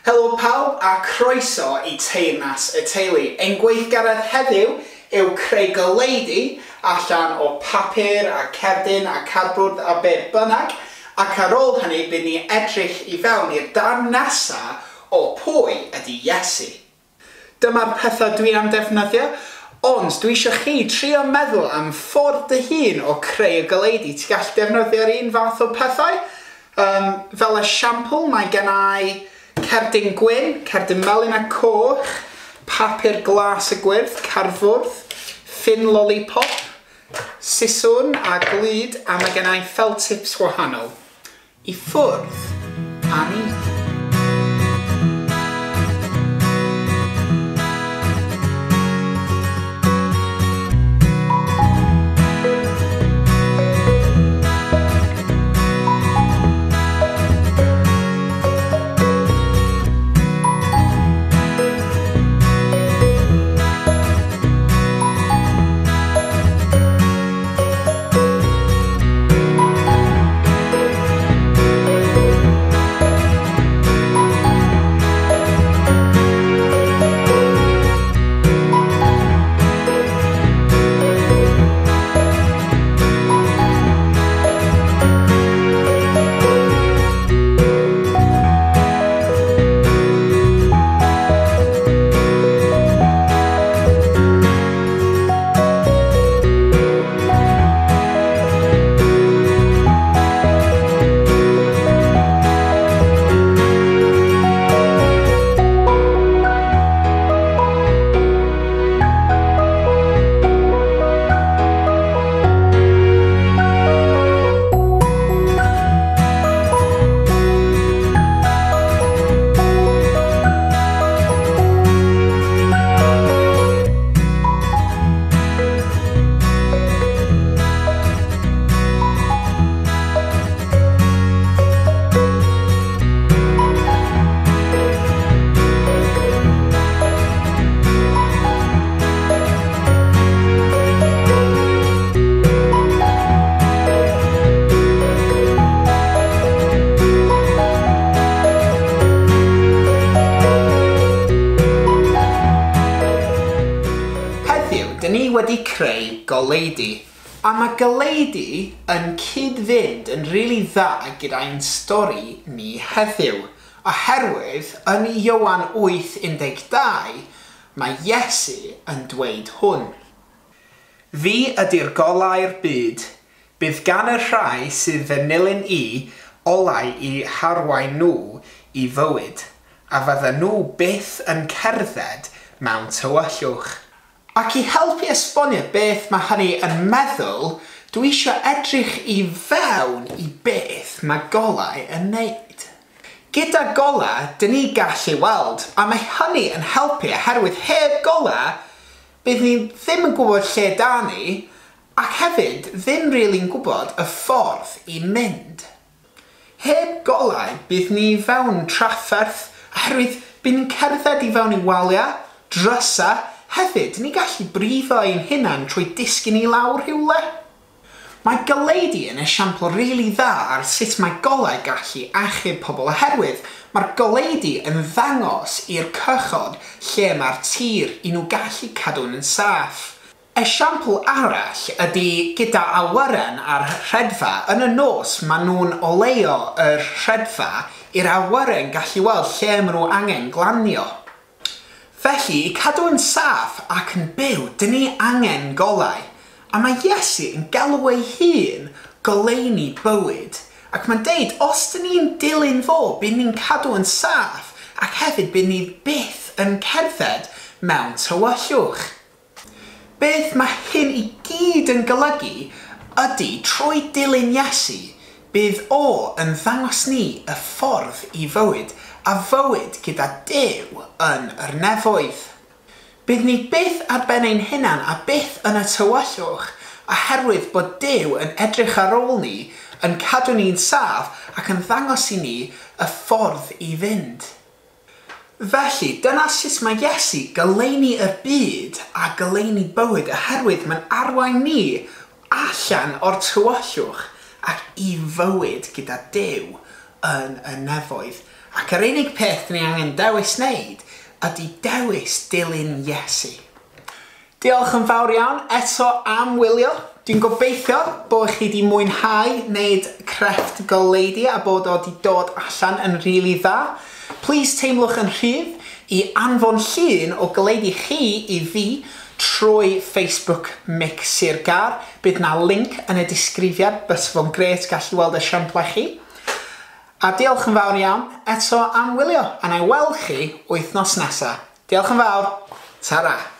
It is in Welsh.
Helo pawb a croeso i Teyrnas y Teulu. Ein gweithgaredd heddiw yw creu goleudy allan o papur a cerdyn a cardfwrdd a be bynnag, ac ar ôl hynny bydd ni edrych i fewn i'r darn nesa o pwy ydy Iesu. Dyma'r pethau dwi am defnyddio, ond dwi eisiau chi trio meddwl am ffordd dy hun o creu y goleudy. Ti'n gallu defnyddio'r un fath o pethau? Fel esiampl, mae gen i cerdyn gwyn, cerdyn melyn a coch, papur glas a gwyrdd, cardfwrdd, ffyn lollipop, siswrn a glud, a mae gen i felt tips wahanol. I ffwrdd â ni. Dyn ni wedi creu goleudy, a mae goleudy yn cyd-fynd yn rili dda gyda'n stori ni heddiw, oherwydd yn Ioan 8:12 mae Iesu yn dweud hwn. Fi ydy'r golau'r byd, bydd gan y rhai sydd fy nilyn i olau i harwain nhw i fywyd, a fydden nhw byth yn cerdded mewn tywyllwch. Ac i helpu esbonio beth mae hynny yn meddwl, dwi eisiau edrych i fewn i beth mae golau yn neud. Gyda golau, dyn ni gallu weld, a mae hynny yn helpu oherwydd heb golau, bydd ni ddim yn gwybod lle da ni, ac hefyd ddim rili'n gwybod y ffordd i mynd. Heb golau, bydd ni fewn trafferth, oherwydd bydd ni'n cerdded i fewn i waliau, drysau. Hefyd, ni gallu brifo ein hunan trwy disgyn i lawr rhywle. Mae goleudy yn esiampl rili dda ar sut mae golau gallu achub pobl oherwydd mae'r goleudy yn ddangos i'r cychod lle mae'r tir i nhw gallu cadw'n yn saff. Esiampl arall ydy gyda awyren a'r rhedfa. Yn y nos, maen nhw'n oleuo y rhedfa i'r awyren gallu weld lle maen nhw angen glanio. Felly, i cadw yn saff ac yn byw, dyn ni angen golau. A mae Iesu yn galw ei hun goleuni bywyd. Ac mae'n deud, os dyn ni'n dilyn fo, bydd ni'n cadw yn saff, ac hefyd bydd ni byth yn cerdded mewn tywyllwch. Beth mae hyn i gyd yn golygu ydy, trwy dilyn Iesu, bydd o yn ddangos ni y ffordd i fywyd, a fywyd gyda Duw yn yr nefoedd. Bydd ni byth ar ben ein hunan a byth yn y tywyllwch, oherwydd bod Duw yn edrych ar ôl ni, yn cadw ni'n saff ac yn ddangos i ni y ffordd i fynd. Felly, dyna sut mae Iesu goleuni y byd a goleuni bywyd, oherwydd mae'n arwain ni allan o'r tywyllwch ac i fywyd gyda Duw yn y nefoedd. Ac yr unig peth dyn ni angen dewis wneud ydy dewis dilyn Iesu. Diolch yn fawr iawn eto am wylio. Dwi'n gobeithio bod chi wedi mwynhau wneud crefft goleudy a bod o wedi dod allan yn rili dda. Please teimlwch yn rhydd i anfon llun o goleudy chi i fi trwy Facebook Mic Sir Gâr. Bydd 'na link yn y disgrifiad, bysa fo'n grêt gallu weld esiamplau chi. A diolch yn fawr iawn eto am wylio, a na i weld chi wythnos nesa. Diolch yn fawr, ta-ra!